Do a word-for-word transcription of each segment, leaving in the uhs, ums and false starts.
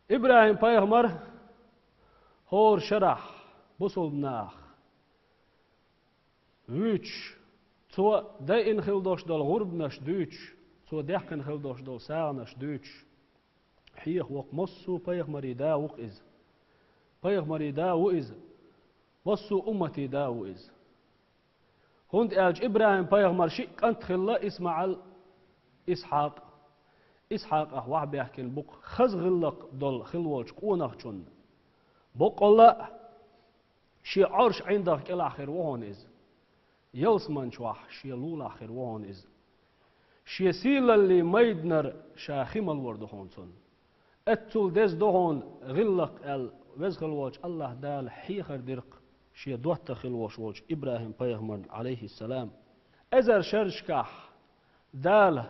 ИбрахӀим-пайхамар хӀора шарахь бусулба нах вуьйцуш, цо дайина хила долуш долу гӀурбанаш дуьйцуш, цо даьккхина хила долуш долу сагӀанаш дуьйцуш, хьеха воккху массо а пайхамарийн да ву-кх иза. Пайхамарийн да ву иза. Массо а умматийн да ву иза. ХӀунда аьлча ИбрахӀим-пайхамар шиъ кӀант хилла: ИсмаӀал, Исхьакъ. Исхьакъах ваьхьа баьхкина бу-кх хаза гӀиллакх долу хила волчу къонахчунна. Боккъалла а, шен Ӏорш ӀиндагӀа кӀелахь хир ву хьуна иза. Ялсаман чохь шен лулахь хир ву хьуна иза. Шен сийлаллин майданара ша хи малор ду хьуна цунна. Эццул деза ду хьуна гӀиллакх аьлла, Веза хила волчу АллахӀ Дала хьехар дира-кх шен доттагӀа хила волуш волчу ИбрахӀим-пайхамарна, Ӏалайхиссалам. Эзар шерашкахь Дала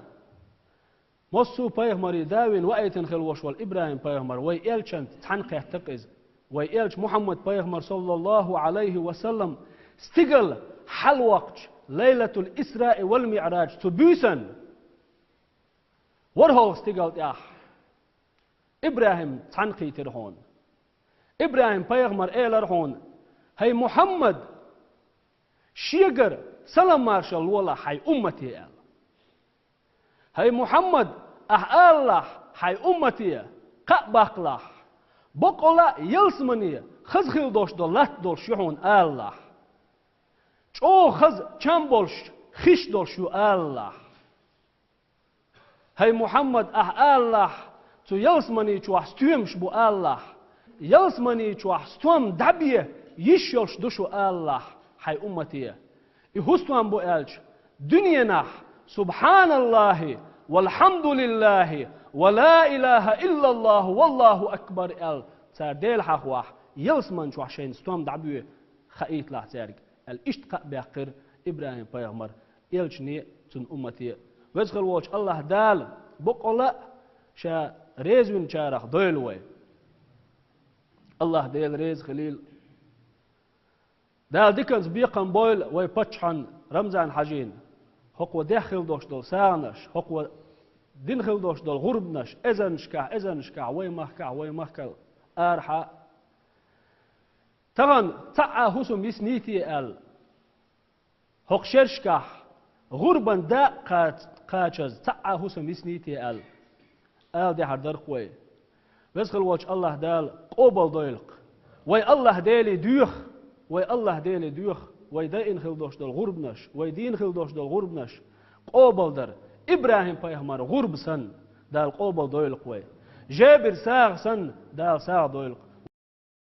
массо а пайхамарийн да вина ваийтина хила волуш волу ИбрахӀим-пайхамар вай элчанца цхьаьна кхетта-кх иза. Вай элча Мухьаммад-пайхамар, саллаллахӀу Ӏалайхи ва саллам, стигала хьалавоккхучу Лайлатул Исраи вал МиӀраж цу буьйсанна ворхӀалгӀа стигала тӀехь ИбрахӀим цхьаьна кхийтира хьуна. ИбрахӀим-пайхамар элира хьуна: «ХӀай Мухьаммад, шегара салам-маршалла лолахь хьайн уммате», — аьлла. «ХӀай Мухьаммад, ахь алалахь хьайн уммате, кхаъ баккхалахь, боккъалла а ялсамане хаза хила долуш долу латта долуш ю хьуна алалахь. ЧӀогӀа хаза чам болуш, хиш долуш ю алалахь. ХӀай Мухьаммад, ахь алалахь, цу ялсамани чохь стоьмаш бу алалахь. Ялсамани чохь стом дӀабе йиш йолуш ду шу алалахь хьайн уммате». И хӀун стом бу аьлча, дуьненахь «СубхьаналлахӀи, валхьамдулиллахӀи, ва ла илахӀа иллаллахӀу, валлахӀу акбар» аьлла, цара Дела хьахавахь, ялсаман чохь шайна стом дӀабе хаийталахь цаьрга, аьлла, иштта кхаъ баьккхира ИбрахӀим-пайхамар элчане а, цуьнан уммате а. Веза хила волчу АллахӀ Дала боккъалла а Ша реза винчарах дойла вай. АллахӀ Дела реза хилийла. Дала диканца бекхам бойла вай паччахьан Рамзан-хьаьжин хӀокхо дехна хила долуш долу сагӀанаш, хӀокхо дина хила долуш долу гӀурбанаш, эзарнашкахь, эзарнашкахь, вай махкахь, вай махкал арахьа. Тахана цхьа а хӀусам йисний те аьлла, хӀокху шерашкахь гӀурбан дакъа кхач-, кхачаза цхьа а хӀусам йисний те аьлла, ала дехьар дара-кх вай. Веза хила волчу АллахӀ Дала къобал дойла-кх. Вай АллахӀ Деле доьху, вай АллахӀ Деле доьху, вай дайина хила долуш долу гӀурбанаш, вай дийна хила долуш долу гӀурбанаш къобал дар. ИбрахӀим-пайхамар гӀурба санна, Дала къобал дойла-кх вай. Жебир сагӀа санна, Дала сагӀа дойла-кх.